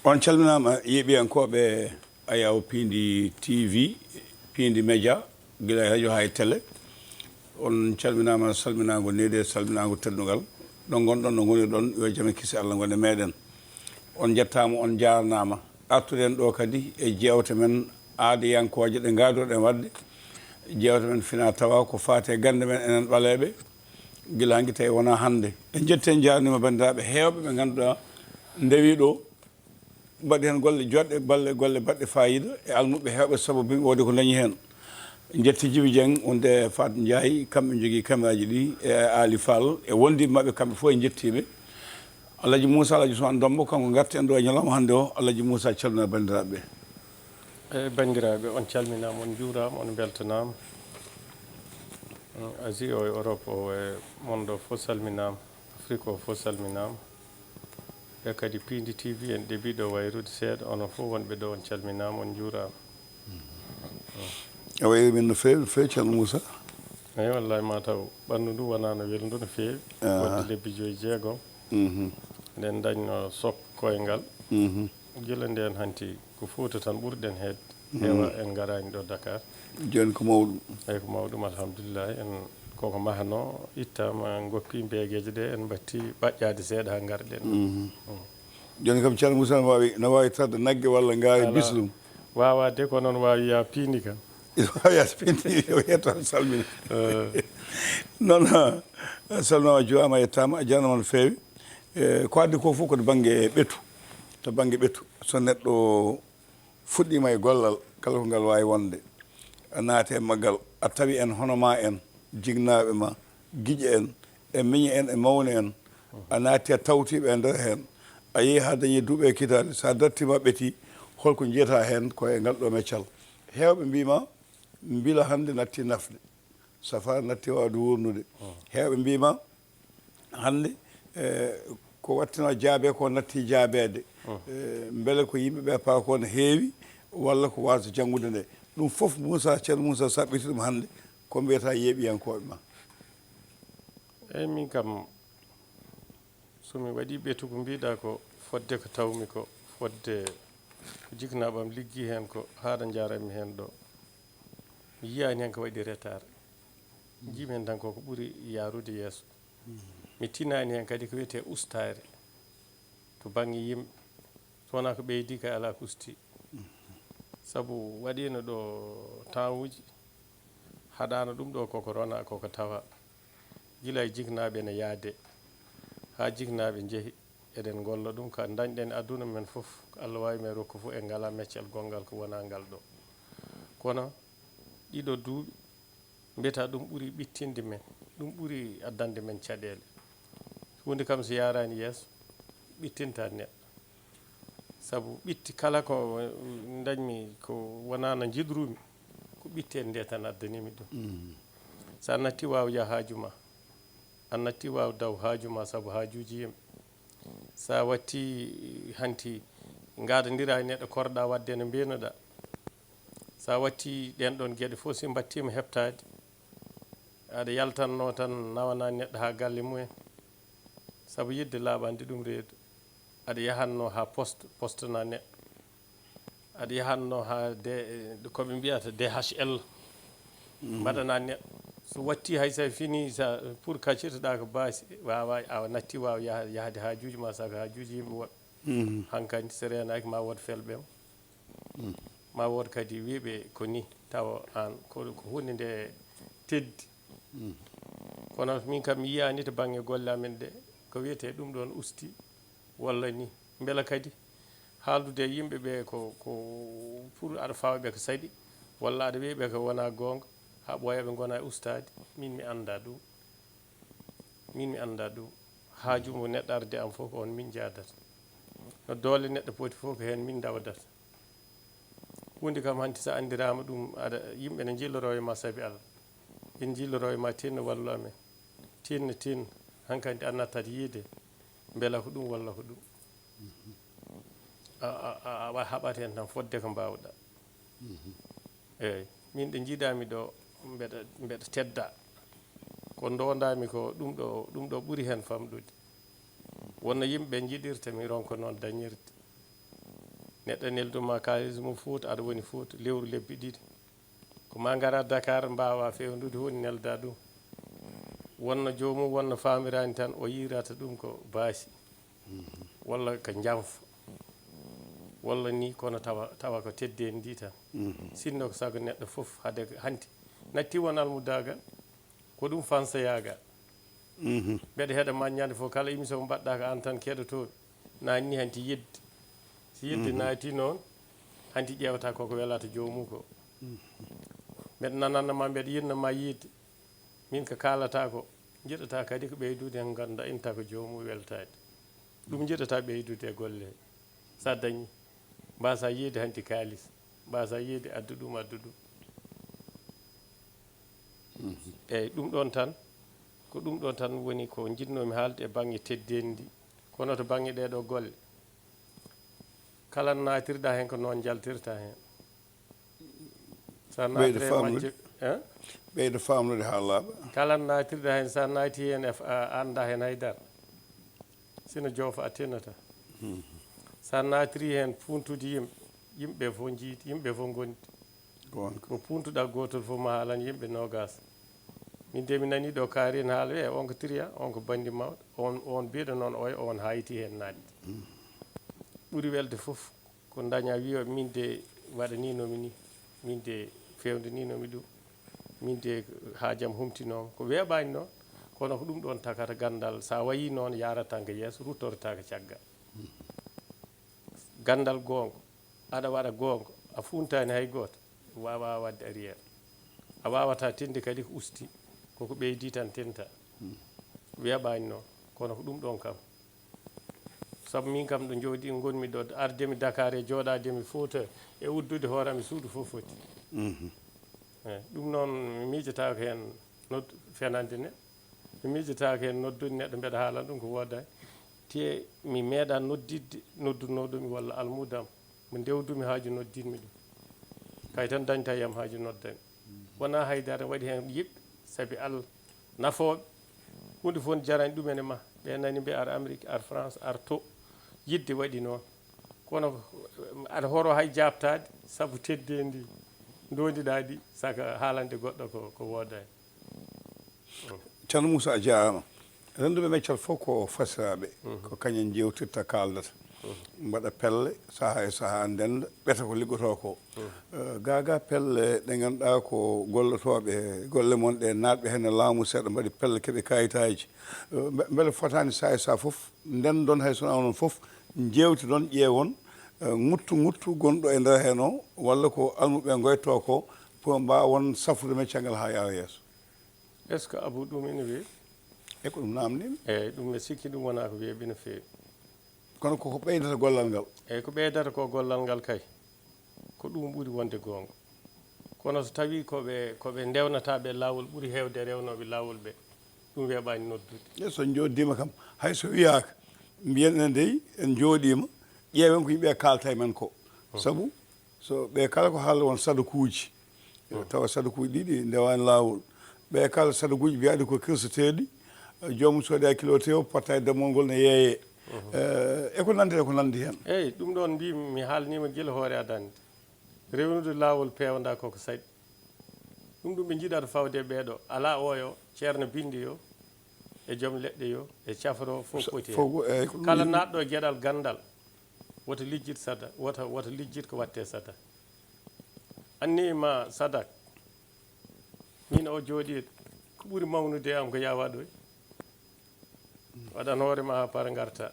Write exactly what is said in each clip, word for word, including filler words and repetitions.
On calminaama, yeeɓiyankooɓe Ayaw Piindi T V, Piindi Média, gila e radio haa e télé. On calminaama salminaango needi e salminaango teddungal. Ɗo ngonɗon, ɗo ngoniɗon, yo jam e kisi Allah ngon e meeɗen. On njettaama, on njaarnaama. Artuɗen ɗo kadi e jeewte men aadiyankooje ɗe ngaaduɗen waɗde. Jeewte men fina tawa ko faati e gannde men enen ɓaleeɓe. Gila hanki tawi wonaa hannde. En njetti, en njaarniima banndiraaɓe heewɓe ɓe ngannduɗaa ndewii ɗo. Mbaɗi heen golle joɗɗe, balle, golle baɗɗe faayiida e almuɓɓe heewɓe sabu bimɓe woodi ko dañi heen. Njetti Jibi Jeng, wonde Fat Njaay, kamɓe njogii kameraaji ɗi, e Ali Fall, e wondiiɓe maɓɓe kamɓe fof en njettiiɓe. Alhaji Moussa, Alhaji Ousmane Dombo, kanko ngarti en ɗo e ñalawma hannde o. Alhaji Moussa, calmina banndiraaɓe ɓe. Eyi, banndiraaɓe, on calminaama, on njuuraama, on mbeltanaama. Mm, Asie o e Europe o e monde o fof salminaama, Afrique o fof salminaama. E kadi Piindi T V en ɗeɓi ɗo wayrude seeɗa, onon fof wonɓe ɗo on calminaama, on njuuraama. A wayri min no feewi, no feewi, Ceerno Moussa. Eyi, wallaahi ma taw ɓanndu ndu wonaa no welndu no feewi. Aha. Waɗde lebbi joyi jeegom. Mhm. Eɗen dañno sok koyngal. Mhm. Gila ndeen hanti ko Fuuta tan ɓurɗen heedde. Mhm. Heewa en ngaraani ɗo Dakar. Jooni ko mawɗum. Eyi, ko mawɗum, alhamdulillahi. En koko mahanoo ittaama, en ngoppi mbeegeeje ɗe, en mbatti ɓaƴƴaade seeɗa haa ngarɗen. Mhm. Mm. Jooni kam Ceerno Moussa no waawi, no waawi tawde nagge walla ngaari. Alaa. Bisrum. Waawaa de, ko noon waawi yaa piindi kam. Waawi yaa piindi, yo yetto salmina. Eh. Noon, salminaama, juuraama, yettaama, a jaaraama no feewi. Eh, ko addi ko fof ko to bannge ɓetu. To bannge ɓetu, so neɗɗo fuɗɗiima e gollal, kala ko ngal waawi wonde, a naati e maggal, a tawi en hono ma en, jinnaaɓe ma, giƴe en, e miñe en, e mawne en, a naati, a tawtiiɓe e nder heen, a yehi haa dañi duuɓi e kitaale, so a dartiima ɓetii, holko njiyataa heen ko e ngal ɗo meccal? Heewɓe mbiima, mbila hannde natti nafde, safara natti waawde wuurnude. Heewɓe mbiima, hannde, eh, ko waɗtino jaabe ko natti jaabeede. Eh, mbele ko yimɓe ɓe paa ko no heewi, walla ko waasa janngude nde? Ɗum fof, Moussa, Ceerno Moussa, so a ɓetii ɗum hannde, ko mbiyata yeeɓiyankooɓe ma? Eyi, min kam, so mi waɗii ɓetu ko mbiɗa ko fodde ko tawmi ko, fodde ko jiknaaɓe am liggii heen ko, haa ɗo njaaratmi heen ɗo, mi yiyaani heen ko waɗi retard. Njiimi heen tan ko ko ɓuri yaarude yeeso. Mi tinaani heen kadi ko wiyetee ustaare to bannge yimɓe. So wonaa ko ɓeydii kay, alaa ko usti. Sabu waɗiino ɗo temps-uji, haɗaano ɗum ɗo koko rona, koko tawa. Gila e jiknaaɓe ene yaade, haa jiknaaɓe njehi, eɗen ngolla ɗum, ka ndañɗen aduna men fof, ko Allah waawi men rokku fof, en ngalaa meccal gonngal ko wonaa ngal ɗo. Kono ɗiɗo duuɓi, mbiyata ɗum ɓuri ɓittinde men, ɗum ɓuri addande men caɗeele. Huunde kam so yaaraani yeeso, ɓittinta neɗɗo. Sabu ɓitti kala ko ndañmi ko wonaa no njiɗrumi, ko ɓitte nde tan addaniimi ɗum. Mm. So a natti waaw yah haaju ma, a natti waaw daw haaju ma sabu haajuuji yimɓe. So a watti hanti ngaadondiraa e neɗɗo korɗa waɗde no mbiynoɗaa. So a watti ɗeen ɗoon geɗe fof, si mbattiima heɓtaade, aɗa yaltanno tan nawana neɗɗo haa galle mumen. Sabu yiɗde laaɓande ɗum reedu. Aɗa yahatno haa poste, poste na neɗɗo. Aɗa yahatno haa de, ko ɓe mbiyata D H L. Mhm. Mbaɗana neɗɗo. So watti hay so fini, sa, pour kaccitoɗaa ko baasi, waawa, a natti waaw yaha-, yahde haajuuji ma, sabu haajuuji yimɓe woɓɓe. Mhm. Hankadi so reenaaki ma wood felɓe ma. Mhm. Ma wood kadi wiiɓe ko ni, tawa aan ko, ko huunde nde teddi. Mhm. Kono min kam mi yiyaani to bannge golle amen ɗe, ko wiyetee ɗum ɗoon usti. Walla ni, mbela kadi haaldude e yimɓe ɓe ko, ko pour aɗa fawa ɓe ko saɗi, walla aɗa wiya ɓe ko wona goonga, haa ɓooya ɓe ngona e ustaade? Min mi annda ɗum. Min mi annda ɗum. Haaju mo neɗɗo arde am fof ko on min njaadata. No doole neɗɗo poti fof ko heen min ndawdata. Huunde kam hanti so anndiraama ɗum, aɗa, yimɓe ne njilloroo e ma sabi Allah. Ɓe njilloroo e ma, tinno wallu amen. Tinno, tinno. Hankadi a nattat yiide, mbela ko ɗum walla ko ɗum. A, a, a, a haɓat heen tan fodde ko mbaawɗa. Eeyi, min ɗo njiidaami ɗo, mbeɗa, mbeɗa tedda. Ko ndondaami ko ɗum ɗo, ɗum ɗo ɓuri heen famɗude. Wonno yimɓe njiɗirta mi ronka noon dañirde. Neɗɗo neldu ma kaalis mum Fuuta, aɗa woni Fuuta lewru lebbi ɗiɗi. Ko ma ngara Dakar, mbaawa fewndude huunde, nelda ɗum. Wonno joomum, wonno faamirani tan, o yiirata ɗum ko baasi, walla ko jamfa, walla ni, kono tawa, tawa ko teddeendi ndi tan. Sinno ko sago neɗɗo fof, hade hanti natti won almudaagal, ko ɗum fansoyaagal. Mbeɗa heɗa ma ñande fof, kala émission mbaɗɗa ko an tan keɗotooɓe, naani ni hanti yidde. Si yidde naati noon, hanti ƴeewata koko welata joomum ko. Mbeɗa nananna ma, mbeɗa yinna ma yiide. Min ko kaalata ko, njiɗata kadi ko ɓeydude heen ngannduɗaa inta ko joomum weltaade. Ɗum njiɗata ɓeydude e golle he. Sa dañi, mbasa yiide hanti kaalis, mbasa yiide addu ɗum, addu ɗum. Eyyi, ɗum ɗon tan, ko ɗum ɗon tan woni ko njiɗnomi haalde e bannge teddeendi ndi. Kono to bannge ɗee ɗoo golle, kala naatirɗa heen ko noon njaltirta heen. Sa Ɓeydo naatire faamnude. Majje, eh? Ɓeydo faamnude haa laaɓa. Kala naatirɗa heen, sa naati heen e f-, a annda heen haydara. Sino joofa a tinata. Sa naatiri heen fuuntude yimɓe, yimɓe fof njiidi, yimɓe fof ngondi. Goonga. Ko puuntuɗaa gootol fof ma haalan yimɓe noogaas. Min de mi nanii ɗo kaari en haala, e on ko tiriya, on ko banndi mawɗo, on, on biyeɗo noon oya, on hayti heen naatde. Ɓuri welde fof ko daña wiyo min de waɗaninomi ni, min de fewndininomi ɗum, min de haajam humtinooma. Ko weeɓaani noon, kono ko ɗum ɗoon takata ganndal. Sa wayi noon, yarata tan ko yeeso, ruttorta ko caggal. Ganndal goonga, aɗa waɗa goonga, a fuuntaani hay gooto, waawaa waɗde arrière. A waawataa tinde kadi ko usti, koko ɓeydi tan tinta. Weeɓaani noon, kono ko ɗum ɗoon kam. Sabu min kam ɗo njooɗi ngonmi ɗo, ardemi Dakar e jooɗaademi Fuuta e uddude hoore am e suudu fof foti. Eyi, ɗum noon mi miijotaako heen nod-, fenande neɗɗo. Mi miijotaako heen noddude neɗɗo mbeɗa haalana ɗum ko woodaani. Te mi meeɗa noddidde noddunooɗo mi walla almuudo am mo ndewdumi haaju noddinmi ɗum. Kay tan dañta e am haaju noddami. Wonaa haydara waɗi heen yiɓɓe, sabi Allah nafooɓe. Huunde fof ne jarani ɗumen e ma. Ɓe nani mbe ar Amérique, ar France, ar to. Yidde waɗi noon. Kono aɗa horo hay jaabtaade, sabu teddeendi ndi ndondiɗaa ndi, saka haalande goɗɗo ko, ko woodaani. Ceerno Moussa, a jaaraama. Rennduɓe meccal fof ko fasiraaɓe, ko kañen njeewtirta, kaaldata, mbaɗa pelle, sahaa e sahaa, ndennda, ɓeta ko liggotoo ko. Eh, gaa gaa pelle ɗe ngannduɗaa ko gollotooɓe golle mon ɗe, naatɓe heen e laamu seeɗa, mbaɗi pelle, keɓi kayitaaji. Eh, mbe-, mbele fotaani sahaa e sahaa fof, ndenndon, hay so wonaa onon fof, njeewtidon, ƴeewon, eh, ŋuttu ŋuttu gonɗo e nder heen o, walla ko almuɓe ngoytoo ko, pour mbaawon safrude meccal ngal haa yaara yeeso? Est-ce que Abou ɗum ene weeɓi? E ko ɗum naamnii-mi. Eeyi, ɗum mi sikki ɗum wonaa ko weeɓi no feewi. Kono koko ɓeydata gollal ngal? Eeyi, ko ɓeydata ko gollal ngal kay, ko ɗum ɓuri wonde goonga. Kono so tawii ko ɓe, ko ɓe ndewnataaɓe laawol ɓuri heewde e rewnooɓe laawol ɓe, ɗum weeɓaani noddude. E so njooɗdiima kam, hay so wiyaaka, mbiyen enen dey, en njooɗiima, ƴeewen ko yimɓe kaalta e men ko. Sabu so ɓe kala ko haalde won sadakuuji, tawa sadakuuji ɗi, ɗi ndewaani laawol. Ɓe kala sadakuuji mbiyaaɗi ko kirseteeɗi, joomum sooda kilo tew, potta e dammol ngol ne yeeyee. Eh, e ko nanndi, e ko nanndi heen. Eeyi, ɗum ɗoon mbiimi, mi haalniima gila hoore adannde. Rewnude laawol peewnda koko saɗi. Ɗum ɗum ɓe njiɗata fawde e ɓee ɗoo. Alaa oyo, ceerno binndi yo, e joom leɗɗe yo, e cafro fof poti heen. Fof, eeyi, ko ɗum kala ɗum naatɗo e geɗal ganndal, woto lijjit sada, woto, woto lijjit ko waɗte sada. Anni ma sadak, min o jooɗi ko ɓuri mawnude e am ko yaa waɗoy. Waɗan hoore ma haa para ngarta.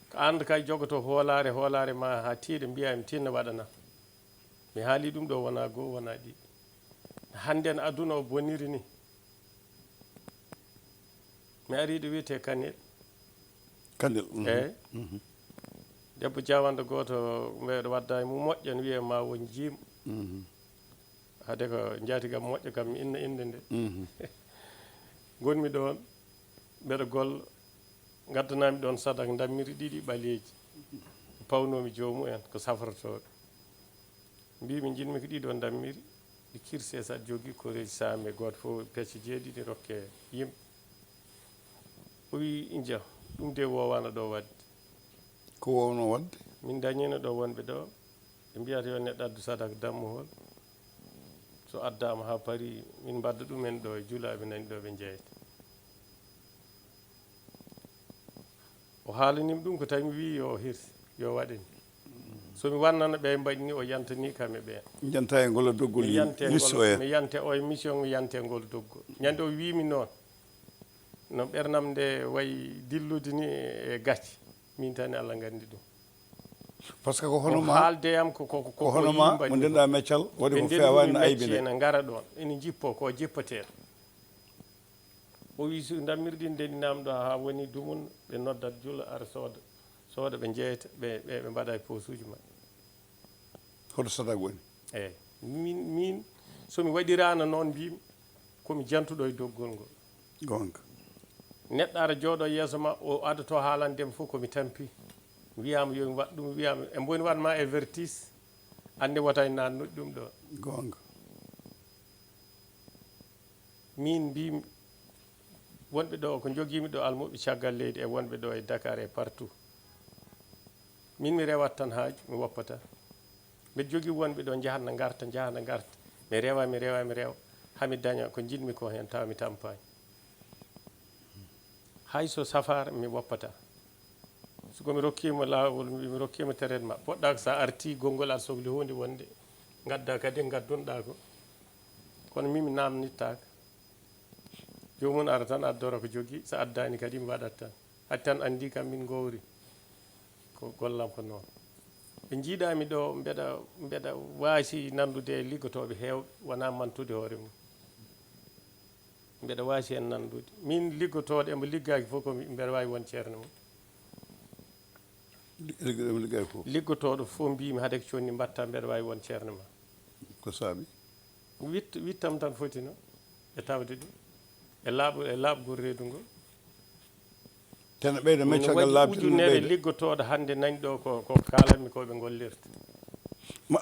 Ko aan kay jogoto hoolaare, hoolaare ma haa tiiɗa, mbiyaa mi tinna waɗana. Mi haali ɗum ɗo wonaa goo, wonaa ɗiɗi. Hannde no aduna o boniri ni. Mi ari ɗo wiyetee Kanel. Kanel, mhm. Eeyi. Mhm. Debbo jawando gooto mbeɗo wadda e mum moƴƴo, ne wiyee ma won jiim. Mhm. Hade ko njaatigam moƴƴo kam, mi inna innde nde. Mhm. Ngonmi ɗoon, mbeɗo golla, ngaddanami ɗoon sadak ndammiri ɗiɗi ɓaleeji. Pawnoomi joomum en ko safrotooɓe. Mbiimi, njiɗmi ko ɗiɗo ndammiri, ɗi kirse, so aɗa jogii koreeji saame, gooto fof pecce jeeɗiɗi rokke yimɓe. O wii, inja, ɗum de woowaano ɗo waɗde. Ko wowno waɗde? Min dañino ɗo wonɓe ɗo, ɓe mbiyata yo neɗɗo addu sadak dammuhol. So addaama haa paari, min mbadda ɗumen ɗo e julaaɓe nani ɗo ɓe njeeyta. O haalani mi ɗum ko tawi mi wii yo o hirse, yo waɗe ni. So mi wannano ɓe mbaɗi ni, o yantani kam e ɓeen. Janta e ngol doggol mi yante ngol, mi yante o e mission, mi yante ngol doggol. Ñande o wii mi noon, no ɓernam nde wayi dillude ni e gacce, min tan Allah nganndi ɗum. Parce que ko hono ma, haalde yam ko ko ko hono ma mo ndenɗa meccal waɗi ko feewaani no aybine. Ene ngara ɗoon, ene jippo ko jippateeɗo. O wi so ndammirɗi ndeninaama ɗo haa woni dumun, ɓe noddat jula ara sooda, sooda ɓe njeeyta, ɓe ɓe ɓe mbaɗa e posuuji maɓɓe. Hoto sadak woni? Eeyi. Min min so mi waɗiraano noon mbiymi, ko mi jantuɗo e doggol ngol. Goonga. Neɗɗo ara jooɗo yeeso ma, o adoto haalandema fof ko mi tampi. Wiyaama yo mi waɗ ɗum, wiyaama emo woni waɗ ma avertis, anndi wota e naannude ɗum ɗo. Goonga. Min mbimi wonɓe ɗo ko jogimi ɗo almuɓe caggal leydi e wonɓe ɗo e Dakar e partout. Min mi rewat tan haaju, mi woppata. Mbeɗa jogii wonɓe ɗo njahatna ngarta, njahatna ngarta. Mi rewa, mi rewa, mi rewa. Hami daña ko njiɗmi ko heen, tawa mi tampaani. Hay so safaara mi woppata. So ko mi rokkiima laawol, mi mi rokkiima traitement. Poɗɗa ko so a artii, konngol aɗa sokli huunde wonde ngadda kadi ngaddunɗa ko. Kono min mi naamnittaaka. Joomum ara tan addora ko jogii, so addaani kadi mi waɗat tan. Hade tan anndi kam min ngowri ko gollam ko noon. Ɓe njiiɗaami ɗo mbeɗa mbeɗa waasi nanndude e liggotooɓe heewɓe wonaa mantude hoore mum. Mbeɗa waasi heen nanndude. Miin liggotooɗo e mo liggaaki fof ko mbeɗa waawi won ceerno mum. Liggoɗo mo liggaaki fof. Liggotooɗo fof mbiimi hade ko conni mbaɗta mbeɗa waawi won ceerno ma. Ko saabi? Witt wittam tan fotino e tawde ɗum e laaɓu e laaɓgol reedu ngol. Tena ɓeyda men caggal laabi tati ujunere liggotooɗo hannde nani ɗo ko ko kaalanmi ko ɓe ngollirta.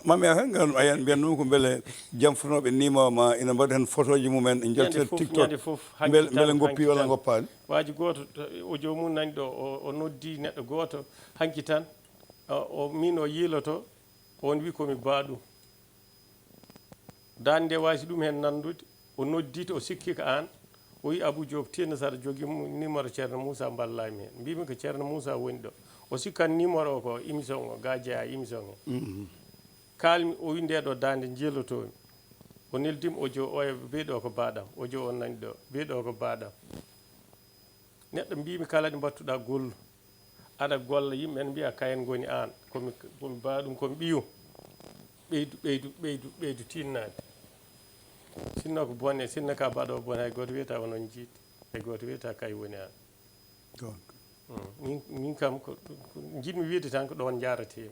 Mami a hen ngal ayan mbiyan ɗum ko mbele jamfunooɓe nima ma ina mbaɗi heen photoji mumen e njalta tiktok mbele mbele ngoppi walla ngoppaani. Waaji gooto o joomum nani ɗo o noddi neɗɗo gooto hanki tan o min o yiiloto on wi komi baaɗum. Daande nde waasi ɗum heen nanndude, o noddii to, o sikki ko aan, o wii Abuu Joob, tinno so aɗa jogii numéro Ceerno Muusaa mballaa mi heen. Mbiimi ko Ceerno Muusaa woni ɗo. O sikkan numéro o ko émission o, ga jeyaa e émission he. Kaalmi, o wii ndee ɗoo daande njiilotoo-mi. O neldii mi audio o e bee ɗoo ko baaɗam, audio o nani ɗoo, bee ɗoo ko baaɗam. Neɗɗo mbiimi kala ɗo mbattuɗaa gollu, aɗa golla, yimɓe ene mbiya kayen ngoni aan, komi komi baaɗum komi ɓiyum. Ɓeydu ɓeydu ɓeydu ɓeydu tinnaade. Sinno ko bone, sinno ka baɗo bone, hay gooto wiyata onon jiidi, hay gooto wiyata kay woni aan. Min kam ko jiɗmi wiide tan ko ɗoon njaarateemi.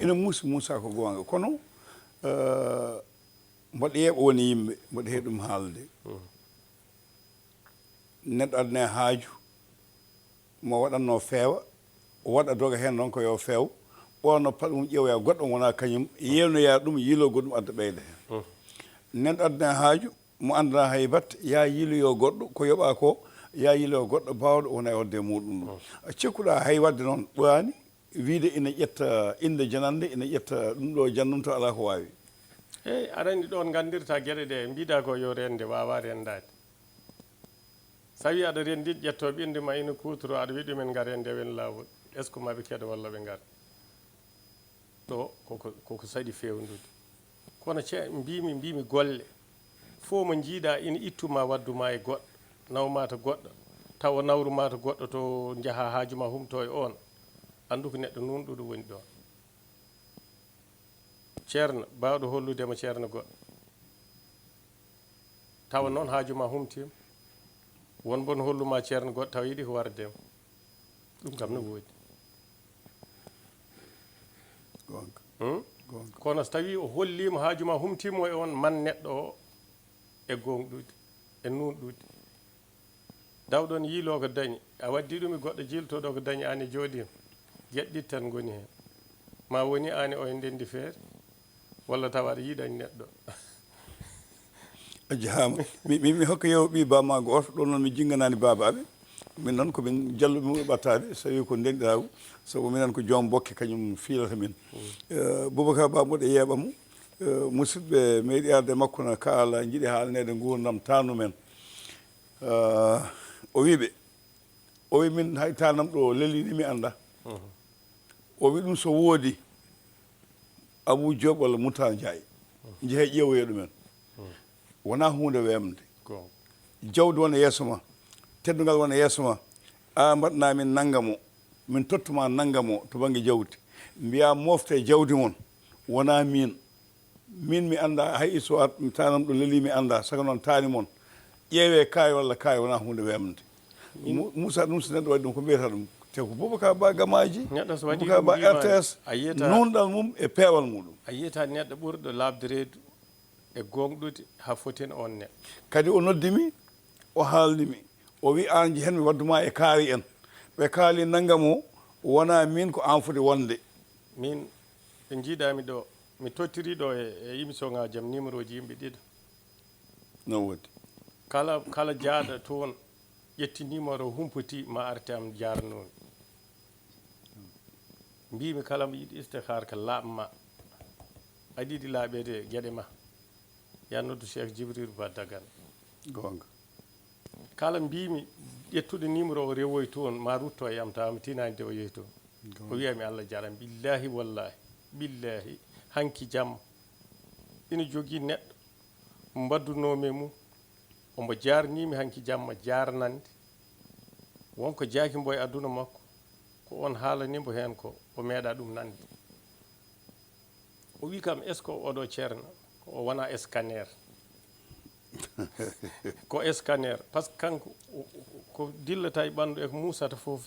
Ina muusi muusa ko goonga kono mboɗo yeeɓa woni yimɓe mboɗo heewi ɗum haalde. Neɗɗo aduna e haaju mo waɗatno feewa, o waɗa doga heen noon ko yo feew, ɓoono paɗa mum ƴeewoya goɗɗo mo wonaa kañum, yeenoya ɗum, yiilo goɗɗum adda ɓeyda heen. Neɗɗo aduna e haaju mo anndanaa hay batte, yaa yiiloyo goɗɗo ko yoɓaa ko, yaa yiiloyo goɗɗo baawɗo wona e waɗde e muuɗum ɗum. Cikkuɗaa hay waɗde noon ɓooyaani, wiyde ina ƴetta innde janannde, ina ƴetta ɗum ɗo jannum to alaa ko waawi. Eey, aɗa anndi ɗoon nganndirtaa geɗe ɗe mbiɗaa ko yo rende, waawaa rendaade. So tawii aɗa renndin ƴettooɓe innde ma ina kuutoroo, aɗa wiya ɗumen ngar rende ween laawol, est ce que maa ɓe keɗo walla ɓe ngar? Ɗo koko koko saɗi feewndude. Kono ce mbiimi mbiimi golle fof mo njiiɗaa ina ittu ma waddu ma e goɗɗo, naw ma to goɗɗo, tawa nawru ma to goɗɗo to njahaa haaju ma humto e oon, anndu ko neɗɗo nuunɗuɗo woni ɗoon. Ceerno baawɗo hollude ma ceerno goɗɗo, tawa noon haaju ma humtiima, won mbo no hollu ma ceerno goɗɗo tawa yiɗi ko warde ma. Ɗum kam no woodi. Goonga. Kono so tawii o holliima haaju ma humtiima mo e oon man neɗɗo o e goongɗude e nuunɗude. Daw ɗoon yiiloo ko dañi, a waddii ɗum e goɗɗo jiiltooɗo ko dañi aan e jooɗiima. Geɗe ɗiɗi tan ngoni heen. Maa woni aan e oya ndenndi feere, walla tawa aɗa yiɗani neɗɗo. A jahaama. Mi mi mi hokka yeewu ɓii baa maa gooto ɗoon noon mi jinnganaani baabaaɓe. Min noon ko min jalluɓe mum e ɓattaade, so tawi ko ndenɗiraagu, sabu minen ko joom bokke kañum fiilata min. Eh, Boubacar Ba mboɗo yeeɓa mo. Eh, musidɓe meeɗi arde makko na kaala, njiɗi haalneede nguurndam taanu men. Eh, o wiiɓe, o wi min hay taanam ɗo lelini mi annda. O wi ɗum so woodi, Abou Diop walla Mouta Ndiaye, njehee ƴeewoyee ɗumen. Wonaa huunde weemde. Jawdi wona yeeso ma, teddungal wona yeeso ma, a mbaɗna min nanngam o, min tottuma nanngam o to bannge jawdi. Mbiya mofte jawdi mon, wonaa min. Min mi annda hay histoire, mi taanam ɗo leli mi annda, saka noon taani mon. Ƴeewee kaay walla kaay wonaa huunde weemde. Mu- Moussa, ɗum so neɗɗo waɗi ɗum, ko mbiyata ɗum? Te ko Boubacar Ba Gamaaji, Neɗɗo so waɗi Boubacar ɗum Ba wiima R T S, a yiyata nuunɗal mum e peewal muɗum. A yiyata neɗɗo ɓurɗo laaɓde reedu e gooŋɗude haa foti heen oon neɗɗo. Kadi o noddi mi, o haalni mi. O wi aan njehen mi waddu ma e kaari en. Ɓe kaali nanngam o, wonaa min ko aan foti wonde. Min ɓe njiiɗaa mi ɗo, mi tottiri ɗo e, e émission ŋaaji am numéro ji yimɓe ɗiɗo. No woodi. Kala, kala jaaɗo toon ƴetti numéro humpiti ma arte am jaarnoomi. Mbiimi kala mbo yiɗi istihar ka laaɓ ma. Aɗa yiɗi laaɓeede geɗe ma. Ya noddu Cheikh Djibril Ba Dagana. Goonga. Kala mbiimi ƴettuɗo numéro o rewoy toon ma rutto e am tawa mi tinaani de o yehi toon. Goonga. O wiya mi Allah jaram. Billahi wallahi. Billahi. Hanki jamma. Ina jogii neɗɗo mo mbaddunoomi e mum. Omo jaarnii mi hanki jamma jaarnande. Won ko jaaki mbo e aduna makko. Ko on haalani mbo heen ko o meeɗa ɗum nande. O wi kam, est-ce que oɗo ceerno ko o wona scanner? Ko scanner. Parce que kanko o- o- ko dillata e ɓanndu e ko muusata fof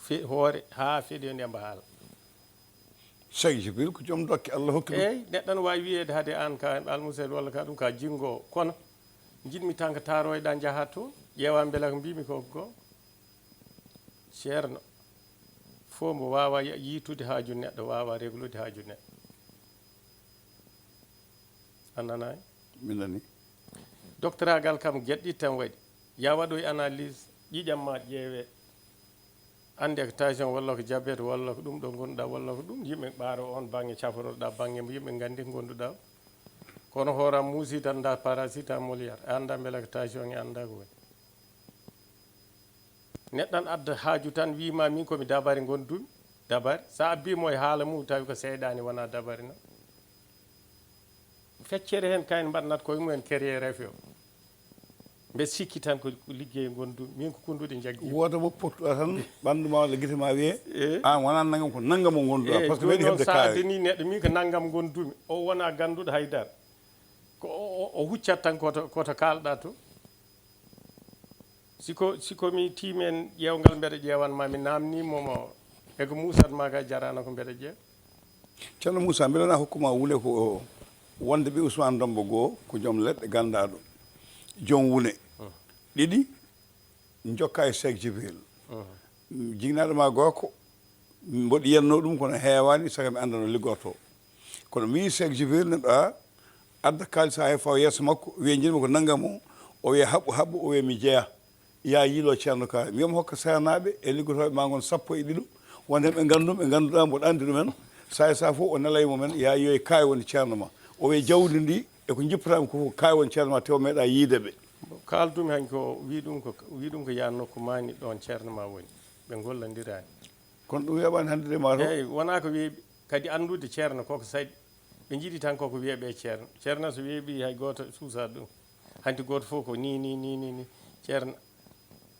fe- hoore haa feɗe nde mbo haala. Cheikh Jibril ko joom dokke Allah hokki ɗum. Eeyi, neɗɗo ne waawi wiyeede hade aan ka almuseed walla ka ɗum ka jinngo, kono njiɗmi tan ko taaroyɗa njaha to ƴeewa mbela ko mbimi ko goo. Ceerno fof mbo waawa ya- yiytude haaju neɗɗo, waawa reglude haaju neɗɗo. A nanaani? Mi nani. Doctoragal kam geɗe ɗiɗi tan waɗi. Ya waɗoy analyse, ƴiiƴam ma ƴeewe. Annde ko tension walla ko diabète walla ko ɗum ɗo ngonduɗa walla ko ɗum. Yimɓe ɓaaro on bannge caforoɗa bannge mo yimɓe nganndi ko ngonduɗa. Kono hooram muusi tan nda paracetamol yar. A annda mbela ko tension e annda ko woni. Neɗɗo tan adda haaju tan wiima min komi dabare ngondumi. Dabare. Sa abbi mo e haala mum tawi ko seyɗaani wona dabare noon. Feccere heen kayen mbaɗnat koye mumen créé refe o. Mbe sikki tan ko liggey gondu min ko kunduɗe jaggi. Woto mo pottuɗa tan ɓanndu ma walla gite ma wiye, eh, an wona nangam ko nangam o gonduɗa. Eh, par ce que joni weɗi noon hebde sa kaari. Addani neɗɗo min ko nangam gondumi, o wona ganduɗo haydara. Ko o, o, o huccat tan koto, koto kalɗa to. Siko, siko mi tiimi en ƴeewngal mbeɗa ƴeewan ma mi namni mo mo e ko musat ma ka jarano ko mbeɗa ƴeew. Ceerno Moussa, mbeɗa wona hokkuma wule ko wonde ɓe Ousmane Dombo goo ko joom leɗɗe ganndaɗo, joom wune. Ɗiɗi, jokka e Cheikh Jibril. Jignaɗo ma gooko, mboɗo yiyanno ɗum kono heewani saka mi annda no liggorto. Kono mi Cheikh Jibril ne ɗo adda kaalis ha fawa yeeso makko, wiya jiɗmi ko nangam o, o wiya haɓɓu, haɓɓu, o wiya mi jeeya. Ya yiilo ceerno ka, mi wiya mo hokka seernaaɓe e liggotooɓe ma ngon sappo e ɗiɗo, wonde ɓe nganndum, ɓe ngannduɗaa mboɗo anndi ɗumen. Sa e sa fof o nelay mumen, ya yiyoy kaay woni ceerno ma. O wiya jawdi ndi e ko jippataami ko fof kaay woni ceerno ma, te o meeɗa yiide ɓe. Kaaldumi hanki o wi ɗum ko, wi ɗum ko ya nokku maani ɗon ceerno ma woni. Ɓe ngollandirani. Kono ɗum weeɓaani hannde de ma to. Eeyi, wonaa ko weeɓi. Kadi anndude ceerno koko saɗi. Ɓe njiɗi tan koko wiya ɓe ceerno. Ceerno so weeɓi hay gooto suusa ɗum. Hanti gooto fof ko ni, ni, ni, ni, ni. Ceerno,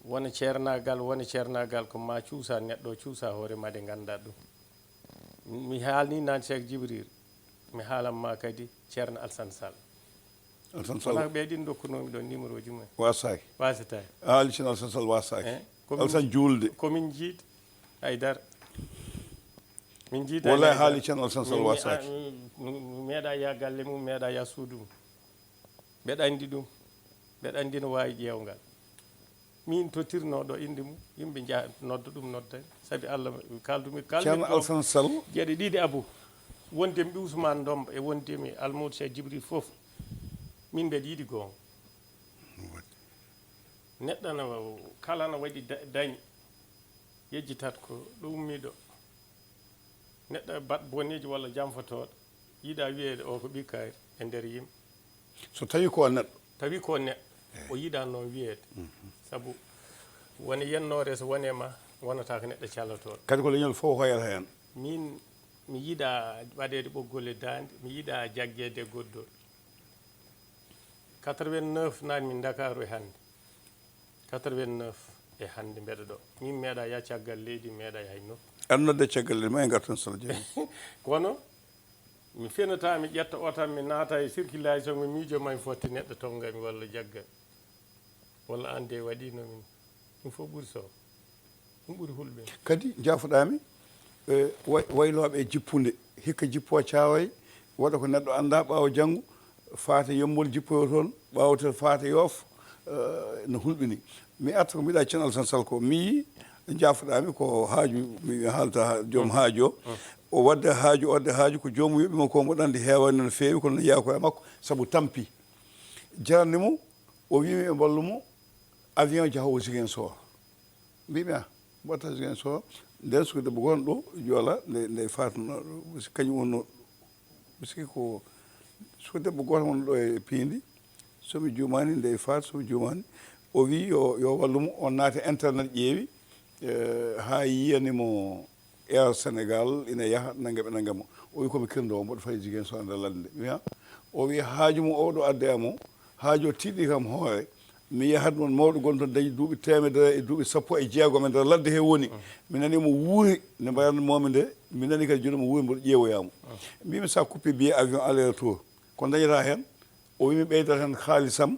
wona ceernaagal, wona ceernaagal ko ma cuusa neɗɗo, cuusa hoore ma de ngannda ɗum. Mi haalni naan Cheikh Jibril. Mi haalan ma kadi ceerno Alsan Sall. Alsan Sall. Wonaa ko ɓe ɗin dokkunoomi ɗon numéro ji mumen. Wasaaki. Wasataaki. Haali ceerno Alsan Sall wasaaki. Eh, komin, Alsan juulde. Komin jiid haydara. Min jiida wallahi haali ceerno Alsan Sall wasaaki. Mi, mi, mi, mi meeɗa ya galle mum, mi meeɗa ya suudu mum. Mbeɗa anndi ɗum. Mbeɗa anndi no waawi ƴeewngal. Min totirno ɗo innde mum, yimɓe njaha nodda ɗum, nodda. Sabi Allah, kaldumi, kaldumi ceerno Alsan Sall. Geɗe ɗiɗi Abu. Wonde mi Ousmane Ndomba e wonde mi Almoudo Cheikh Jibril fof. Min mbeɗa yiɗi goonga. Neɗɗo ana kala ana waɗi da- dañi, yejjitat ko ɗo ummiɗo. Neɗɗo baɗ boneejo walla janfotooɗo, yiɗa wiyeede o ko ɓikkayre e nder yimɓe. So tawi ko neɗɗo. Tawi ko neɗɗo, o yiɗa noon wiyeede. Sabu woni yennoore so woni e ma, wonata ko neɗɗo calotooɗo. Kadi ko leñol fof hoyata heen. Min, mi yiɗa waɗeede ɓoggol e daande, mi yiɗa jaggeede e goddol. Quatre-vingt-neuf naat min Ndakaaru e hannde. Quatre-vingt-neuf e hannde mbeɗa ɗo. Min meeɗa yah caggal leydi, meeɗa yah hay nokku. Aɗa nodda caggal leydi ma e ngartan Sala Jeeri. Kono mi fenata, mi ƴetta otam, mi naata e circulation, mi miijo ma mi fotti neɗɗo tonngami walla jaggami. Walla aan de waɗiino min. Ɗum fof ɓuri so. Ɗum ɓuri hulɓe. Kadi jaafoɗaami, e, way- waylooɓe e jippunde. Hikka jippoo Caawaay, waɗa ko neɗɗo anndaa, ɓaawo janngo, faata Yemmbol jippoyo toon, ɓaawo to faata Yoof, eh, no hulɓini. Mi arta ko mbiɗa Ceen Alsan Sal ko, mi yii, jaafoɗaami ko haaju, mi haalta ha- joom haaju o. O wadde haaju, o wadde haaju ko joomum yoɓi mo ko mboɗo anndi heewaani no feewi, kono no yeeya ko e makko, sabu tampi. Jarani mo, o wii mi ɓe mballu mo, avion jahoowo Ziguinchor. Mbiimi, ah, mbaɗta Ziguinchor, nden suka debbo gooto ɗo, Joola, nde, nde faatno, kañum wonno, mi sikki ko suka debbo gooto wonno ɗo e Piindi, so mi juumaani, nde faat, so mi juumaani, o wii yo, yo wallu mo, o naati internet ƴeewi, eh, haa yiyani mo Air Sénégal ina yaha, nannga ɓe nannga mo. O wii ko mi kirndoowo, mboɗo fayi Ziguinchor nder ladde nde. Mi wiya, o wii haaju mo o ɗo adde am o, haaju o tiiɗi kam hoore, mi yahat mon mawɗo gonɗo toon dañi duuɓi teemedere e duuɓi sappo e jeegom e nder ladde he woni. Mi nani mo wuuri nde mbayanmomi nde, mi nani kadi jooni mo wuuri mboɗo ƴeewoya mo. Mbimi sa coupé billet avion aller retour, ko dañata heen? O wii mi ɓeydata heen haalisam,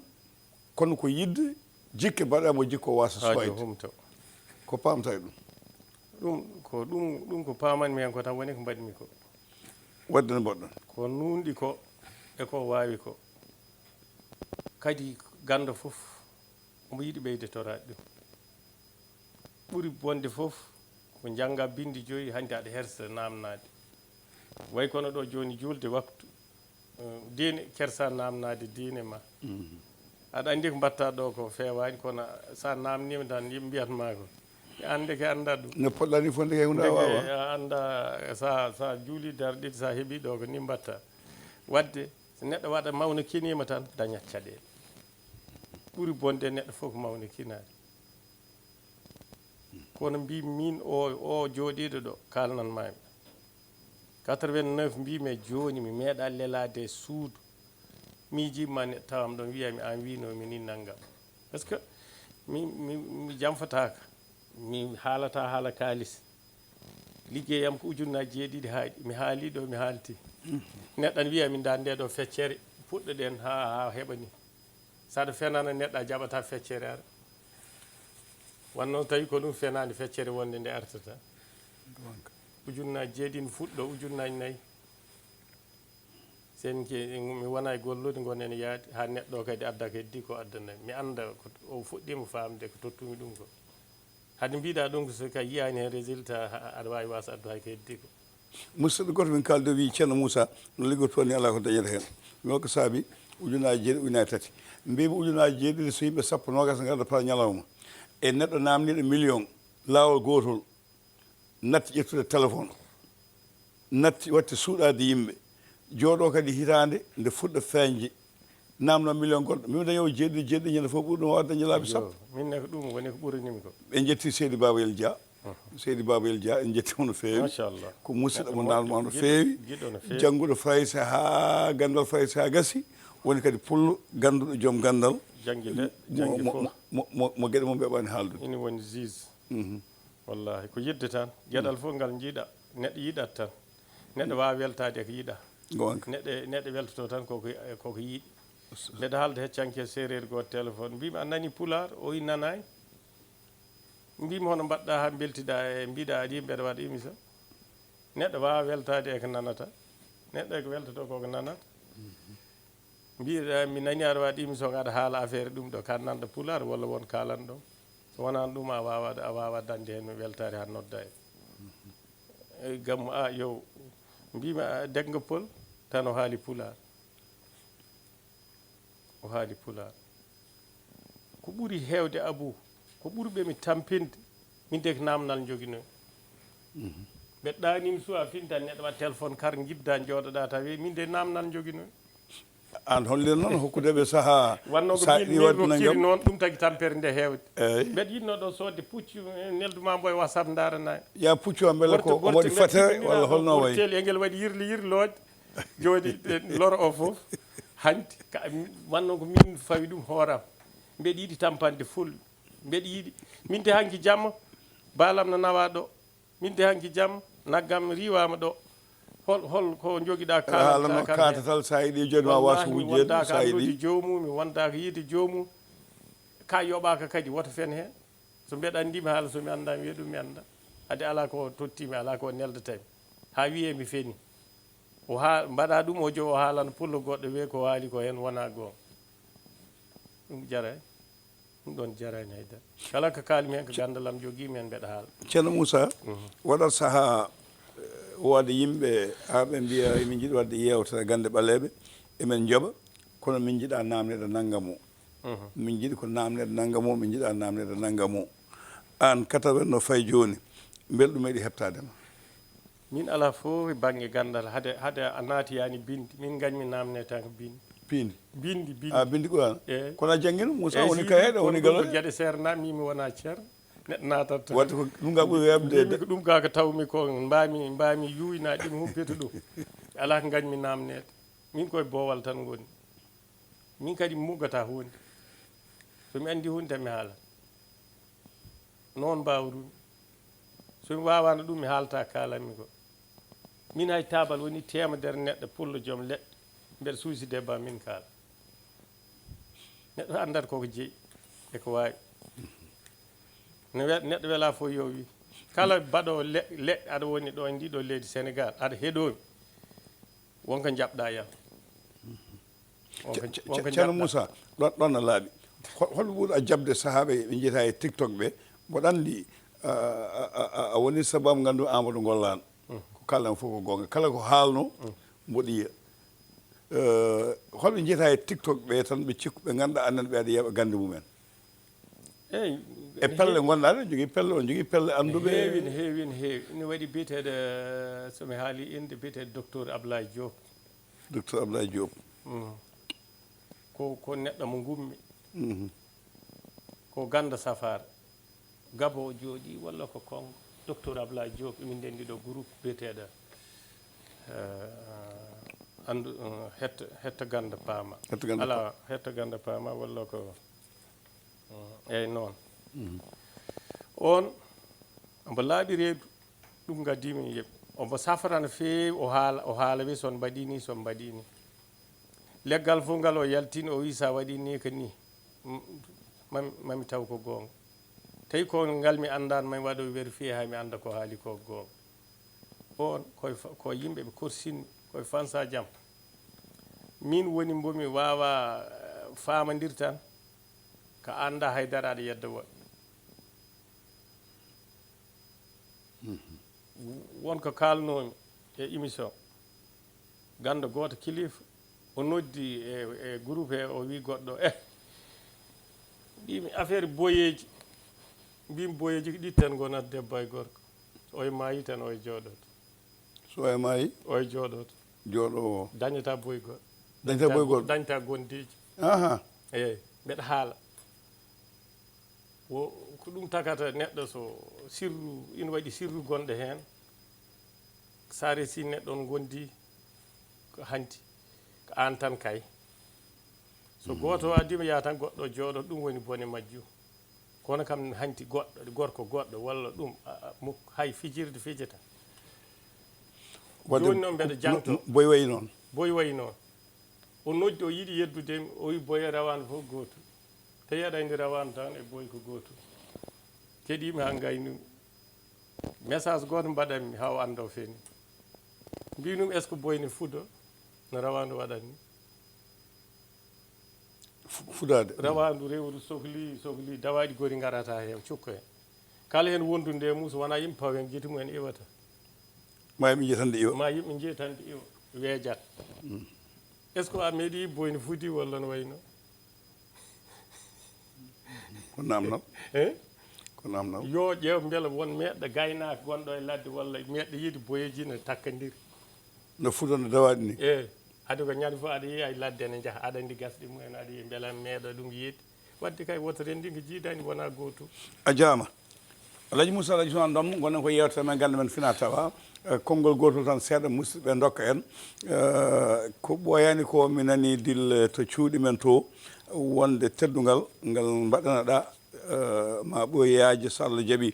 kono ko yiɗde jikke mbaɗa mo jikko wasa soyde. Humto. Ko paamta e ɗum? Ɗum ko, ɗum, ɗum ko paamanmi heen ko tan woni ko mbaɗmi ko. Wadde no mbaɗɗon? Ko nuunɗi ko e ko waawi ko. Kadi ganndo fof omo yiɗi ɓeyde toraade ɗum. Ɓuri bonde fof ko njannga binndi joyi, hanti aɗa hersa naamnaade. Way kono ɗo jooni juulde waktu, eh, diine, kersa naamnaade diine ma. Aɗa anndi ko mbaɗta ɗo ko feewaani, kono sa naamniima tan yimɓe mbiyat ma ko. An ndeke annda ɗum. No poɗɗa ni fof ndeke hunde a waawa. Ndeke a annda, sa, sa juuli darɗe ɗiɗi, sa heɓi ɗo ko ni mbaɗta. Wadde so neɗɗo waɗa mawnikiniima tan dañat caɗeele. Ɓuri bonde neɗɗo fof ko mawnikinaade. Kono mbi min o, o jooɗiiɗo ɗo, kaalnan maami. Quatre-vingt-neuf mbimi jooni mi meeɗa lelaade e suudu. Miijima neɗɗo tawam ɗon wiyami an wino mi ni nanngam. Parce que mi, mi, mi janfataaka, mi haalata haala kaalis. Liggeyam ko ujunnaaji jeeɗiɗi haaɗi. Mi haali ɗo, mi haalti. Neɗɗo ne wiya min nda nde ɗo feccere, puɗɗoɗen ha, ha heɓa ni. Saɗa fenana neɗɗo a jaɓata feccere ara. Wanno tawi ko ɗum fenaande feccere wonde nde artata. Ujunnaaji jeeɗiɗi fuɗɗo, ujunnaaji nayi. Sen ke, mi wona e gollude ngon ene yaadi, ha neɗɗo kadi adda kadi ko addana. Mi annda ko o fuɗɗiima faamde ko tottumi ɗum ko. Hade mbiɗa ɗum ko so ka yiyaani heen résultat, ha-, aɗa waawi waasa addu hay ko heddi ko. Musidɗo gooto min kaaldi o wiyi, Ceerno Moussa, no liggotoo ni alaa ko dañata heen. Mi hokka saabi ujunnaaji jeeɗiɗi, ujunnaaji tati. Mbiymi ujunnaaji jeeɗiɗi so yimɓe sappo, noogaas ngarda par ñalawma. E neɗɗo naamniiɗo million, laawol gootol, natti ƴettude téléphone, natti waɗde suuɗaade yimɓe, jooɗoo kadi hitaande nde fuɗɗa feeñde, naamnoo million goɗɗo. Min dañoowo jeeɗiɗi, jeeɗiɗi ñande fof ɓuri ɗum waawde dañde laabi sappo. Min ne ko ɗum woni ko ɓuranimi ko. Ɓe njetti Seydi Babayel Dia. Seydi Babayel Dia, en njetti mo no feewi. Machallah. Ko musidɗo mo naamnoo no feewi. Jannguɗo Farayse haa ganndal Farayse haa gasi. Woni kadi pullo, gannduɗo, joom ganndal. Janngi de, mo, janngi mo, fof. Mo, mo, mo, mo geɗe mum ɓe ɓaani haaldude. Ina woni juge. Mhm. Wallaahi, ko yiɗde tan. Geɗal fof ngal njiɗa, neɗɗo yiɗat tan. Neɗɗo waawa weltaade e ko yiɗa. Goonga. Neɗɗo, neɗɗo weltoto tan koko, koko yiɗi. Mbeɗa haalda heccanke seereer gooto téléphone. Mbimi, "A nani pulaar?" O wi, "Nanaani." Mbimi, "Hono mbaɗɗa haa mbeltiɗa e mbiɗa aɗa yiɗi mbeɗa waɗa émission?" Neɗɗo waawa weltaade e ko nanata. Neɗɗo e ko weltoto koko nanata. Mbiɗa, mi nani aɗa waɗi émission, aɗa haala affaire ɗum ɗo, ka nanɗo pulaar walla won kaalan ɗo? So wonaan ɗum, a waawa, a waawa dañde heen weltaare haa nodda en. E gam a yo, mbimi, a, Degga Pol, tan o haali pulaar. O haali pulaar. Ko ɓuri heewde, Abou, ko ɓurɓe mi tampinde, min de ko naamnal njoginoy. Mbeɗa ɗaanimi suwa fintan neɗɗo waɗa téléphone kar ngidda jooɗoɗa tawi min de naamnal njoginoy. An hollir noon hokkude ɓe sahaa. Wanno ko Sa min ɗi waɗ na rokkiri ngam noon ɗum tagi tampere nde heewde. Eyi. Mbeɗa yiɗno ɗo soodde puccu, eh, neldu ma mbo e WhatsApp ndarana. Ya puccu am mbele ko omo waɗi fate walla holno wayi? Tel engel waɗi yirli yirlooje. Jooɗi, eh, loro o fof. Hanti ka wanno ko min fawi ɗum hooram. Mbeɗa yiɗi tampande ful. Mbeɗa yiɗi min de hanki jamma baalam na nawa ɗo. Min de hanki jamma naggam riiwama ɗo. Hol hol ko jogiɗa? Haalano Kalanta. Kaatatal sa yiɗi joni ma wasa wujjeede Wondaaka sa anndude yiɗi. Joomum, mi wondaaka yiide joomum. Ka yoɓaaka kadi woto fen heen. So mbeɗa anndi mi haala, so mi annda mi wiya ɗum mi annda. Ade ala ko tottimi, ala ko neldetami. Ha wiye mi feni. O ha mbaɗa ɗum o jo o haalana pullo goɗɗo wiye ko haali ko heen wona goonga. Ɗum jaray. Ɗum ɗon jarani haydara. Kala ko kaalmi heen ko ganndal am jogii mi heen mbeɗa haala. Ceerno Moussa, waɗat sahaa eh, wooda yimɓe haa ɓe mbiya emin njiɗi waɗde yeewtere gannde ɓaleeɓe, emin njoɓa, kono min njiɗa naamneede nanngam o. Min njiɗi ko naamneede nanngam o, min njiɗa naamneede nanngam o. Aan katawen no fay jooni, mbel ɗum meɗi heɓtaade ma? Min ala fof e bannge ganndal hade hade a naati yani binndi min ngañmi naamne tan ko binndi. Piindi. Binndi binndi. A binndi Qur'an? Eyi. Kono a janngino Moussa Eyi, woni si kayeɗo ɗum woni ɗum galo? Ko jaɗe seernaaɓe min mi wona ceerno. Neɗɗo naatata. Wadde ko ɗum ga ɓuri weɓde. Mbimi ko ɗum ga ko tawmi ko mbaami mbaami yuwinaade ɗum humpito ɗum. Alaa ko ngañmi naamneede. Min koye boowal tan ngoni. Min kadi mi muggata huunde. So mi anndi huunde tan mi haala. Noon mbaawrumi. So mi waawaano ɗum mi haalta kaalanmi ko. Min hay taabal woni teemedere neɗɗo pullo joom leɗɗe mbeɗa suusi debba min kaala. Neɗɗo anndat koko jeyi e ko waawi. No we- neɗɗo wela fof yo wi kala baɗo le- leɗɗe aɗa woni ɗo e ndiɗo leydi Sénégal aɗa heɗomi. Wonko jaɓɗa yam. Wonko- wonko Ceerno jaɓɗa. Moussa, ɗon ɗon no laaɓi. Hol- holɓe ɓuri a jaɓde sahaaɓe ɓe njiyata e TikTok ɓe? Mboɗo anndi a- a- a- a woni sababu nganndu Amadou Ngollano. Ko kalɗen fof ko goonga kala ko haalno mboɗo yiya. Eh, holɓe njiyata e TikTok ɓe tan ɓe cikku ɓe ngannduɗa annen ɓe aɗa yeeɓa gannde mumen? Eyi. E pelle ngonɗa ɗo jogii pelle on jogii pelle annduɓe? Heewi no heewi no heewi. Ina waɗi biyeteeɗo, so mi haali innde, biyeteeɗo docteur Ablaye Diop. Docteur Ablaye Diop. Ko ko neɗɗo mo ngummi. Ko gannda safaara. Gabo o jooɗii walla ko Konngo? Docteur Ablaye Diop emin ndenndi ɗo groupe biyeteeɗo, eh, anndu eh, hetto hetto gannda paama. Hetto gannda Ala hetto gannda paama walla ko mm, eyi noon. On omo laaɓi reedu. Ɗum ngaddiimi yeɓ omo safara no feewi o haala o haala wi son mbaɗi ni son mbaɗi ni. Leggal fof ngal o yaltini o wi sa waɗi ni ko ni. Mami taw ko goonga. Tawi ko ngal mi anndaani mami waɗo vérifié hay mi annda ko haali ko goonga. On koye ko yimɓe ɓe korsinmi koye fansa jam. Min woni mbomi waawa famandir tan. Ka annda haydara aɗa yedda woɓɓe. Won ko kaalnoomi e émission. Gannda gooto kilifa o noddi e e groupe he o wi goɗɗo eh. Mbimi affaire boyeeji. Mbimi boyeeji ko ɗiɗi tan ngonata debbo e gorko. Oye maayi tan oye jooɗoto. So oye maayi? Oye jooɗoto. Jooɗowo. Dañata boy goɗɗo. Dañata boy goɗɗo. Dañata gondiiji. Aha. Eyi mbeɗa haala. Wo ko ɗum tagata neɗɗo so sirru ina waɗi sirru gonɗo heen. Sa resi neɗɗo on gondi ko hanti ko aan tan kay. So gooto o addima yaha tan goɗɗo jooɗo ɗum woni bone majjum. Kono kam hanti goɗɗo gorko goɗɗo walla ɗum a- a- muk- hay fijirde fijata. Wadde Jooni noon mbeɗa janto. Boy wayi noon. Boy wayi noon. O noddi o yiɗi yeddude mi o wi boye rawaandu fof gootum. Tawi aɗa anndi rawaandu tan e boy ko gootum. Keɗiimi haa ngaynumi. Message gooto mbaɗanmi haa o annda o feni. Mbinum est ce que boy ne fudo no rawaandu waɗanni? Fudaade. Rawaandu rewru sohli sohli dawaaɗi gori ngarata heen cukko heen. Kala heen wondude e mum so wonaa yimɓe paw heen gite mum en iwata. Ma yimɓe njiya tan nde iwa. Ma yimɓe njiya tan nde iwa weejat. Est ce que a meeɗi boyni fudi walla no wayno? Ko namnal. Eh? Ko namnal. Yo ƴeew mbela won meeɗɗo gaynaako gonɗo e ladde walla meeɗɗo yiide boyeeji ne takkandiri. No fuɗa no dawaɗi ni. E adi ko ñande fof aɗa yiya e ladde ne njaha aɗa anndi gasɗe mumen aɗa yiya mbela meeɗa ɗum yiide. Wadde kay woto renndi ko jiidani wona gootum. A jaama. Alhaji Moussa Alhaji Sohna Ndom, gonen ko yewtere men gannde men fina tawa. Eh, konngol gootol tan seeɗa musidɓe ndokka en. Eh, ko ɓooyaani ko mi nani dil to cuuɗi men to wonde teddungal ngal mbaɗanaɗa, eh, ma ɓooyaaji so Allah jaɓi.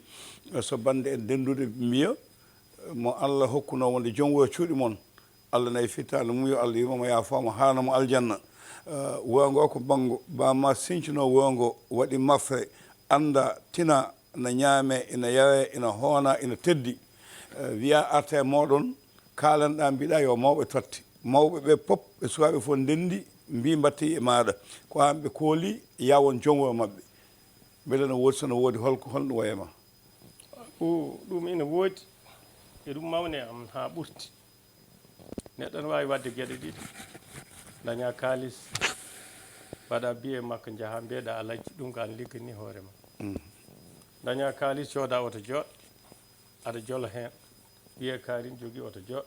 Eh, so bannde en denndude mbiya, eh, mo Allah hokkunoo wonde joom wuuro cuuɗi mon. Allah nayi fittaandu mum, yo Allah yurmo mo, yaafoo mo, haarana mo aljanna. Eh, wuro ngo ko banngo, bamma sincunoo wuro ngo, waɗi mafre, annda, tina, ina ñaame, ina yare, ina hoona, ina teddi. Eh, wiya arta e mooɗon, kaalanɗa, mbiɗa yo mawɓe totte. Mawɓe ɓe pop, ɓe suwaaɓe fof ndenndi, mbi mbatte e maaɗa. Ko aan ɓe kooli, ya won joom wuro maɓɓe. Mbele no woodi, so no woodi, holko, holno wayi ma? Ko ɗum ina woodi, e ɗum mawni e am haa ɓurti. Neɗɗo ne waawi waɗde geɗe ɗiɗi, daña kaalis, mbaɗa biye makko, njaha mbeɗa alajji, ɗum ko an liggani hoore ma. Daña kaalis, cooda oto jooɗ, aɗa jolo heen. Wiye kaarin jogii oto jooɗ.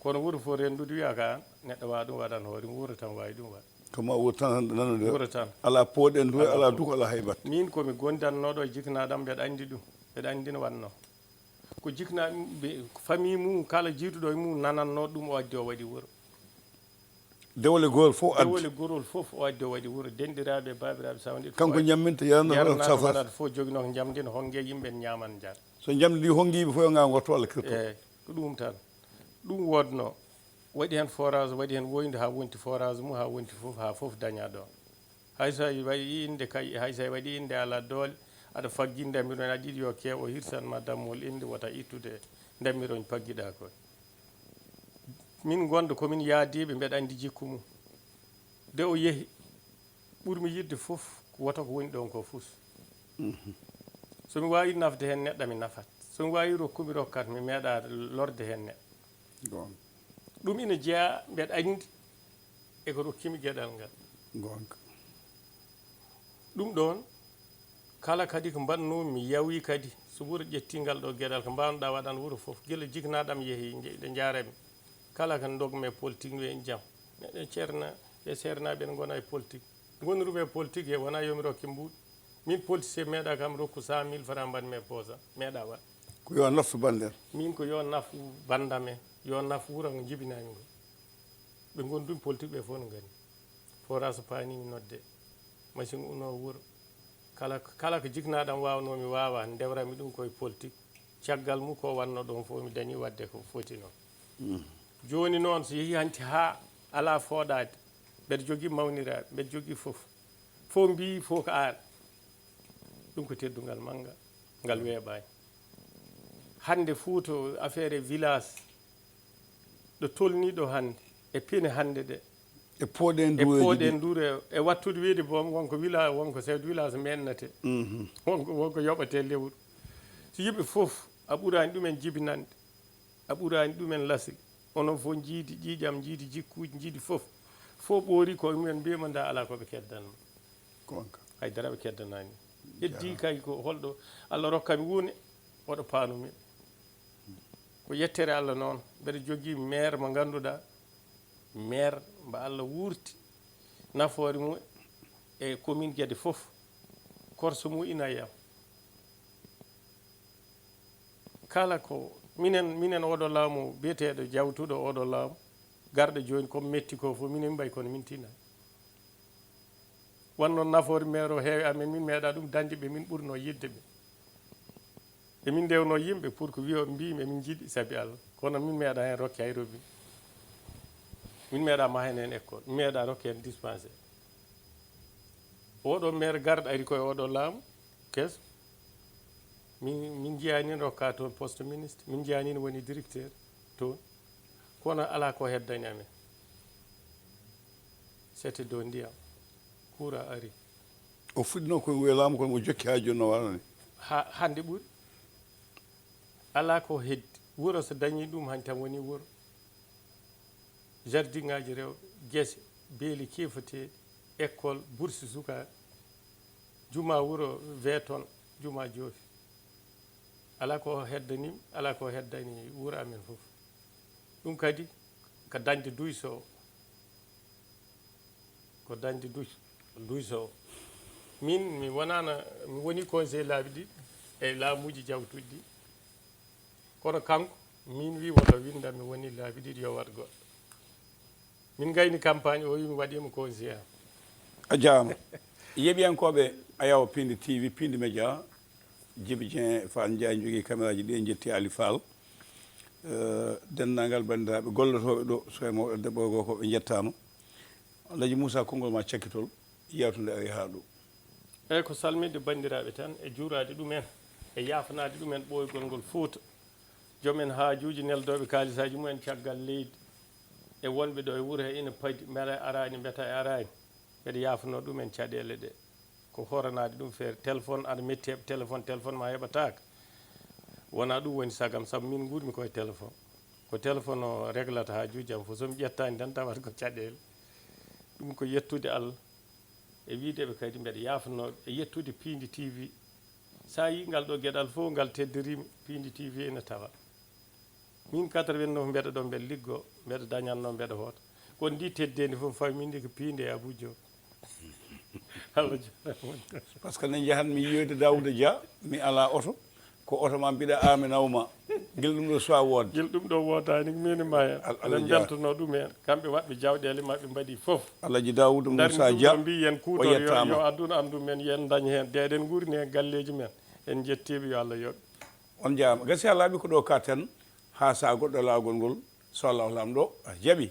Kono wuro fof renndude wiya ka an, neɗɗo waawa ɗum waɗan hoore mum, wuro tan waawi ɗum waɗ. Ko ma wuro tan hannde nanude. Wuro tan. Alaa pooɗe ndu, alaa duko, alaa haybat. Min ko mi gondannooɗo e jiknaaɗam, mbeɗa anndi ɗum, mbeɗa anndi no wannoo. Ko jiknaaɓe famille mum kala jiiduɗo e mum nanannoo ɗum o addi o waɗi wuro. Dewle gorol fof addi. Dewle gorol fof o addi o waɗi wuro. Denɗiraaɓe, baabiraaɓe, sawndii. Kanko ñamminta, yarnata, Yarnata safata. Fof joginoo ko njamdi ne, honngeeji yimɓe ñaaman njar. So njamdi ndi honngi yimɓe fof yo ngaa ngotto walla kirto. Eeyi, ko ɗum tan. Ɗum wodnoo. Waɗi heen forage, waɗi heen woyndu haa wonti forage mum, haa wonti fof, haa fof dañaa ɗo. Hay so a waɗi innde kay, hay so a waɗi innde alaa doole, aɗa faggii ndammiroñ, aɗa yiɗi yo keew o hirsan ma dammol innde, wota ittude ndammiroñ paggiɗaa koy. Min ngonɗo ko min yaadiiɓe, mbeɗa anndi jikku mum. Nde o yehi, ɓurmi yiɗde fof, ko woto ko woni ɗoon ko fus. So mi waawi nafde heen neɗɗo, mi nafat. So mi waawi rokku, mi rokkat, mi meeɗa lorde heen neɗɗo. Goonga. Ɗum ina jeyaa, mbeɗa anndi e ko rokkimi geɗal ngal. Goonga. Ɗum ɗoon, kala kadi ko mbaɗnoomi, mi yawii kadi, so wuro ƴettii ngal ɗo geɗal, ko mbaawnoɗaa waɗan wuro fof, gila jiknaaɗam yehi, nje-, ɗe njaarami. Kala ko ndogmi e politique, mi wiya jam. Neɗɗo ceerna, e ceernaaɓe ene ngona e politique. Ngonirumi e politique he, wonaa yo mi rokke mbuuɗi. Min politicien meeɗa kam rokku cent mille francs mbaɗmi e poosam, meeɗa waɗ. Ko yo naftu banndam. Min ko yo nafu banndam en, yo nafu wuro ngo njibinami ngo. Ɓe ngondumi politique ɓe fof no ngari. Forage paani mi nodde. Machine uno wuro. Kala, kala ko jiknaaɗam waawnoo mi waawa, ndewrami ɗum koye politique. Caggal mum ko wanno ɗoon fof mi dañi waɗde ko foti noon. Jooni noon so yehii hanti haa alaa fooɗaade, mbeɗa jogii mawniraaɓe, mbeɗa jogii fof. Fof mbiyi fof ko aan. Ɗum ko teddungal manngal, ngal weeɓaani. Hannde Fuuta affaire e village, ɗo tolnii ɗo hannde, e pine hannde ɗe, E pooɗe e nduweeji pooɗe ɗi. Nduure, e wattude wiide boom, wonko village, wonko chef de village mennete. Mhm. Wonko, wonko yoɓate lewru. So yimɓe fof, a ɓuraani ɗumen jibinande, a ɓuraani ɗumen lasli. Onon fof njiidi ƴiiƴam, njiidi jikkuuji, njiidi fof. Fof ɓoori ko mumen mbiyama nda alaa ko ɓe keddanma. Goonga. Hay dara ɓe keddanaani. Heddii kay ko holɗo Allah rokkami wune, oɗo paanumi. Ko yettere Allah noon, mbeɗa jogii maire mo ngannduɗaa, maire mbo Allah wuurti nafoore mum e commune Guédé fof, korso mum ina e am. Kala ko minen, minen oɗo laamu biyeteeɗo jawtuɗo oɗo laamu, garɗo jooni ko metti ko fof, minen mbay kono min tinani. Wanno nafoore maire o heewi amen, min meeɗa ɗum dañde ɓe, min ɓurno yiɗde ɓe. Emin ndewno yimɓe pour que wiyo mbimi emin njiɗi sabi Allah. Kono min meeɗa heen rokke hay robinet. Min meeɗa maha heen heen école. Min meeɗa rokke heen dispensaire. Oɗo maire garɗo ari koye oɗo laamu keso. Min, min njiyaani rokka toon poste ministre. Min njiyaani woni directeur toon. Kono alaa ko heddani amen. Sete dow ndiyam. Kuura ari. O fuɗɗino ko e laamu kono o jokki haa jooni no waɗani. Ha, hannde ɓuri. Alaa ko heddi. Wuro so dañii ɗum han tan woni wuro. Jardin ŋaaji rewɓe, gese, beeli keefateeɗi, école, bourse sukaaɓe. Juma wuro veton, juma joofi. Alaa ko heddanim, alaa ko heddani wuro amen fof. Ɗum kadi ko dañde duyso. Ko dañde duy-, duyso. Min, mi wonaano, mi woni conseil laabi ɗiɗi e laamuuji jawtuuji ɗi. Kono kanko, min wi woto winda, mi woni laabi ɗiɗi yo waɗ goɗɗo. Min ngayni campagne, o wi mi waɗi mo conseil am. A jaama. Yeɓiyankooɓe Ayaw Pindi T V, Pindi Média, Djiby Dieng, Fall Ndiaye, jogii caméra ji ɗi, en njetti Ali Fall. Eh, denndaangal banndiraaɓe gollotooɓe ɗo, so e mawɗo debbo e gorko, ɓe njettaama. Alhaji Moussa, konngol ma cakkitol, yawtunde ari haa ɗo. Eyi, ko salminde banndiraaɓe tan, e juuraade ɗumen, e yaafnaade ɗumen ɓooygol ngol Fuuta. Joom en haajuuji, neldooɓe kaalisaaji mumen caggal leydi, e wonɓe ɗo e wuro he ina padi, mbela araani, mbeta e araani. Mbeɗa yaafnoo ɗumen caɗeele ɗe. Ko horanaade ɗum feere. Téléphone aɗa metti heɓ téléphone, téléphone ma heɓataaka. Wonaa ɗum woni sagam, sabu min nguurmi koye téléphone. Ko téléphone o reglata haajuuji am fof. So mi ƴettaani tan tawata ko caɗeele. Ɗum ko yettude Allah. E wiideɓe kadi mbeɗa yaafnooɓe. E yettude Piindi T V. So a yii ngal ɗo geɗal fof ngal teddoriima, Piindi T V ina tawa. Min quatre-vingt-neuf mbeɗa ɗo, mbeɗa liggo, mbeɗa dañatno, mbeɗa hoota. Kono ndi teddeendi fof fawi min ndi ko Piindi e Abou Diop. Allah jaaraama. Par ce que ne njahan mi yiyoyde Daouda Dia, mi ala oto, ko oto ma mbiɗa ami nawma. Gila ɗum ɗo suwa woodde. Gila ɗum ɗo woodaani, ko min e ma heen. Al-, Allah jaaraama. Eɗen mbeltanoo ɗum heen. Kamɓe waɗɓe jawɗeele maɓɓe mbaɗi fof. Alhaji Daouda Moussa Dia, ɗum ɗo mbiyen kuutor yo, yo aduna anndu men, yen ndañ heen. De eɗen nguurni heen galleeji men. En njettiiɓe, yo Allah yoɓ. On jaaraama. Gasi a laaɓi ko ɗo ka tan, haa sahaa goɗɗo laawol ngol, so Allah Laamɗo jaɓi.